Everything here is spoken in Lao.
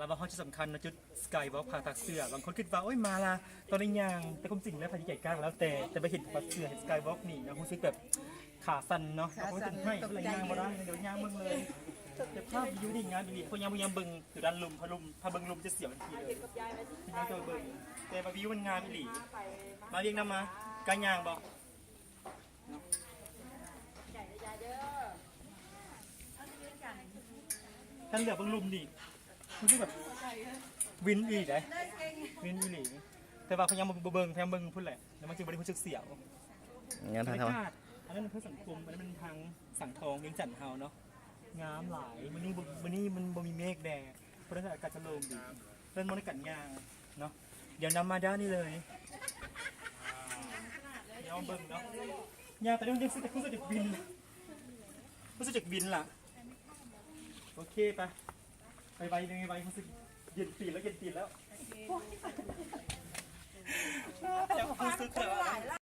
ແລ້ວມາຮອດຈຸດສຳຄັນເນາະ ຈຸດ Skywalk ຜາຕາກເສືອ. ບາງຄົນຄິດວ່າ ໂອ້ຍ ມາລະ ຕ້ອງໄດ້ຍ່າງ, ແຕ່ຄວາມຈິງແລ້ວໃຜຊິໃຈກ້າແລ້ວແຕ່, ແຕ່ໄປເຫັນຜາຕາກເສືອ ເຫັນ Skywalk ນີ້ເນາະ ຮູ້ສຶກແບບຂາສັ່ນເນາະ. ຂາສັ່ນ ເຮົາກໍເປັນໄຂ້ ຕກໃຈ ກໍເລີຍຍ່າງບໍ່ໄດ້ ເດີນຍ່າງເບິ່ງເລີຍ. ແຕ່ພາບວິວນີ້ງາມອີ່ຫຼີ ເພາະຍາມ ຍາມເບິ່ງຢູ່ດ້ານລຸ່ມ ພະລຸ່ມ ພະເບິ່ງລຸ່ມຈະສຽວອີກທີເດີ. ເປັນຫຍັງກໍເບິ່ງ ແຕ່ວ່າວິວມັນງາມອີ່ຫຼີ. ມາວຽງນຳມາ ກ້າຍ່າງບໍ່? ຄັນເຫຼືອເບິ່ງລຸ່ມນີ້ ຮູ້ສຶກແບບວິນອີ່ຫຼີເດ້ ວິນອີ່ຫຼີ. ແຕ່ວ່າພະຍາຍາມບໍ່ເບິ່ງ ພະຍາຍາມເບິ່ງພຸ້ນແຫຼະ ແລ້ວມັນຈຶ່ງບໍ່ໄດ້ຮູ້ສຶກສຽວ. ງາມ ບັນຍາກາດ ອັນນັ້ນເພື່ອສັງຄົມ ອັນນັ້ນມັນທາງສັງທອງວຽງຈັນເຮົາເນາະ ງາມຫຼາຍ. ມື້ນີ້ບໍ່ ມື້ນີ້ມັນບໍ່ມີເມກແດ່ ເພາະນັ້ນອາກາດຈະໂລ່ງດີ. ເລີ່ມມາໃນການຍ່າງເນາະ ດຽວນຳມາດ້ານນີ້ເລີຍ. ດຽວເບິ່ງເນາະ ຍ່າງໄປເບິ່ງ ຮູ້ສຶກ ຮູ້ສຶກຈະບິນ ຮູ້ສຶກຈະບິນລະ. ໂອເຄ ໄປ ໄປໄວໆ ຮູ້ສຶກເຢັນຕີນແລ້ວ ເຢັນຕີນແລ້ວ. ໂອ້ຍ ແລ້ວກໍຮູ້ສຶກແບ